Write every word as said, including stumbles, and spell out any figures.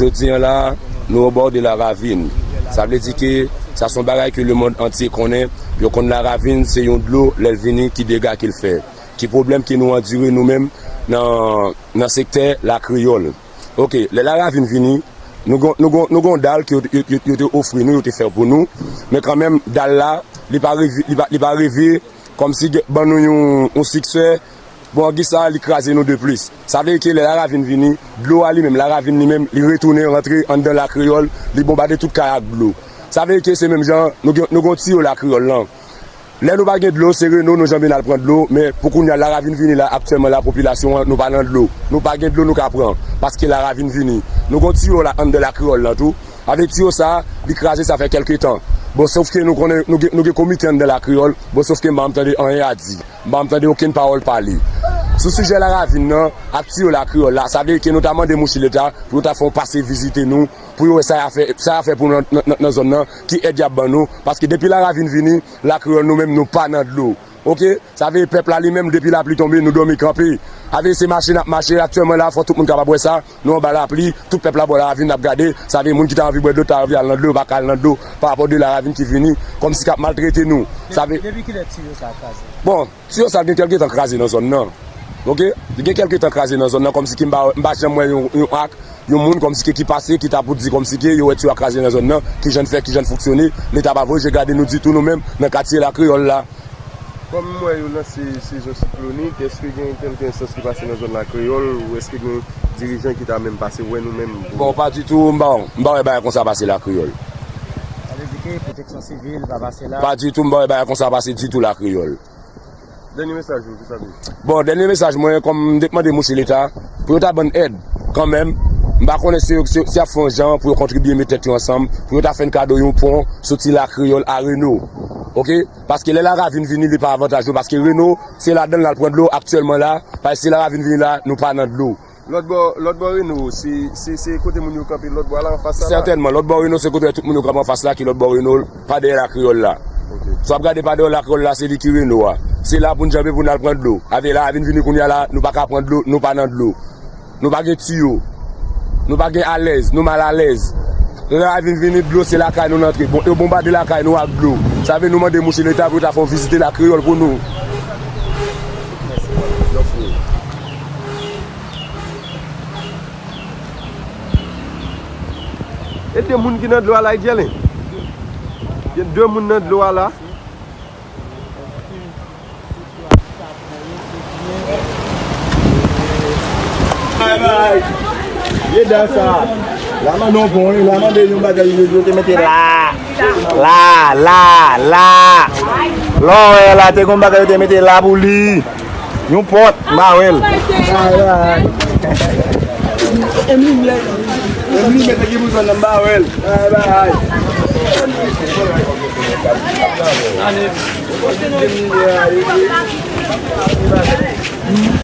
Jodi an la, nou o bò de la ravin. Sa vle di ke sa se yon bagay ke lemonn antye konnen. Yo konn la ravin se yon dlo, lè l vini, ki dega ke l fè. Ki pwoblèm ke nou andire nou menm nan, nan sektè la kreyòl. Oke, lè la ravin vini, nou gon, nou gon, nou gon dal ke yo, yo, yo, yo te ofri nou, yo te fè pou nou. Men kanmenm, dal la, li pa rive, li pa, li pa rive kòmsi ban nou yon, yon siksè. Bon, an gisa, li kraze nou de plis. Sa vle di ke lè la ravin vini, dlo a li menm, la ravin li menm, li retounen rantre anndan la kreyòl, li bonbade tout kay ak dlo. Sa vle di ke se menm jan, nou gen, nou gen tiyo la kreyòl lan. Lè nou pa gen dlo, se Reno nou janbe n al pran dlo, men pou kounye a, la ravin vini la, aktyèlman la, popilasyon an, nou pa nan dlo. Nou pa gen dlo nou ka pran, paske la ravin vini. Nou gen tiyo la anndan la kreyòl lan tou. Avèk tiyo sa, li kraze, sa fè kèlke tan. Bon, sof ke nou konnen, nou gen, nou gen komite anndan la kreyòl, bon, sof ke m pa janm tande anyen a di. M pa janm tande okenn pawòl pale. Sou sijè la ravin nan, ak tiyo la kreyòl la, sa vle di ke nou ta mande mouche leta pou yo ta fè yon pase vizite nou, pou yo wè sa y a fè, sa y a fè pou nan, nan, nan, nan zòn nan, ki èd y ap ban nou, paske depi la ravin vini, la kreyòl nou menm, nou pa nan dlo. Oke? Sa vle pèp la li menm, depi lapli tonbe, nou dòmi kanpe. Avè se mache n ap mache, aktyèlman la, fò tout moun kapab wè sa, nou anba lapli, tout pèp la bò la ravin n ap gade, sa vle moun ki ta anvi bwè dlo, ta anvi al nan dlo, yo pa ka al nan dlo, pa rapò de la ravin ki vini, kòmsi k ap maltrete nou. Sa vle Depi kilè tiyo sa kraze? Bon, tiyo sa gen kèlke tan kraze nan zòn nan. Oke? Li gen kèlke tan kraze nan zòn nan, kòmsi ki m pa, m pa janm wè yon, yon ak, yon moun kòmsi ki, ki pase, ki ta pou di kòmsi ki yo wè tiyo a kraze nan zòn nan, ki jan l fè, ki jan l fonksyone, leta pa voye je gade nou ditou nou menm, nan katye la kreyòl la. Kòm m wè yo lanse sezon siklonik, èske gen kèlke enstans ki pase nan zòn la kreyòl, ou èske gen dirijan ki ta menm pase wè nou menm? Bon, pa ditou, m pa, m pa wè bagay konsa pase la kreyòl. Sa vle di ke pwoteksyon sivil pa pase la? Pa ditou, m pa wè bagay konsa pase ditou la kreyòl. Dènye mesaj ou, ki sa l ye? Bon, dènye mesaj mwen, kòm m te mande mouche leta, pou yo ta ban n èd, kanmenm. M pa konnen si, si, si y ap fè yon jan pou yo kontribye met tèt yo ansanm, pou yo ta fè n kado yon pon, soti la kreyòl a Reno. Oke? Paske lè la ravin vini, li pa avantaj yo, paske Reno, se ladan l al pran dlo aktyèlman la, paske si la ravin vini la, nou pa nan dlo. Lòt bò, lòt bò Reno, se, se, se kote moun yo kanpe lòt bò a la anfas sa la? Sètènman, lòt bò Reno, se kote tout moun yo kanpe anfas la, ki lòt bò Reno, pa dèyè la kreyòl la. Oke. Si w ap gade pa dèyè la kreyòl la, se li ki Reno a. Se la pou n janbe pou n al pran dlo. Avè la ravin vini kounye a la, nou pa ka pran dlo, nou pa nan dlo. Nou pa gen tiyo. Nou pa gen alèz, nou mal alèz. Lè la ravin vini, dlo se lakay nou l antre. Bon, yo bonbade lakay nou ak dlo. Sa vle nou mande mouche leta pou yo ta fè yon vizite la kreyòl pou nou. E de moun ki nan dlo a la, Edjelen. Gen de moun nan dlo a la. Ye dan sa. La mande yon pon, wi, la mande yon bagay yo, yo te mete la. La, la, la. Lè w wè la, te gon bagay yo te mete la pou li. Yon pòt, m pa wè l. Ay, ay. Menm limyè, menm limyè te gen pou jwenn nan, m pa wè l. Ay, ay.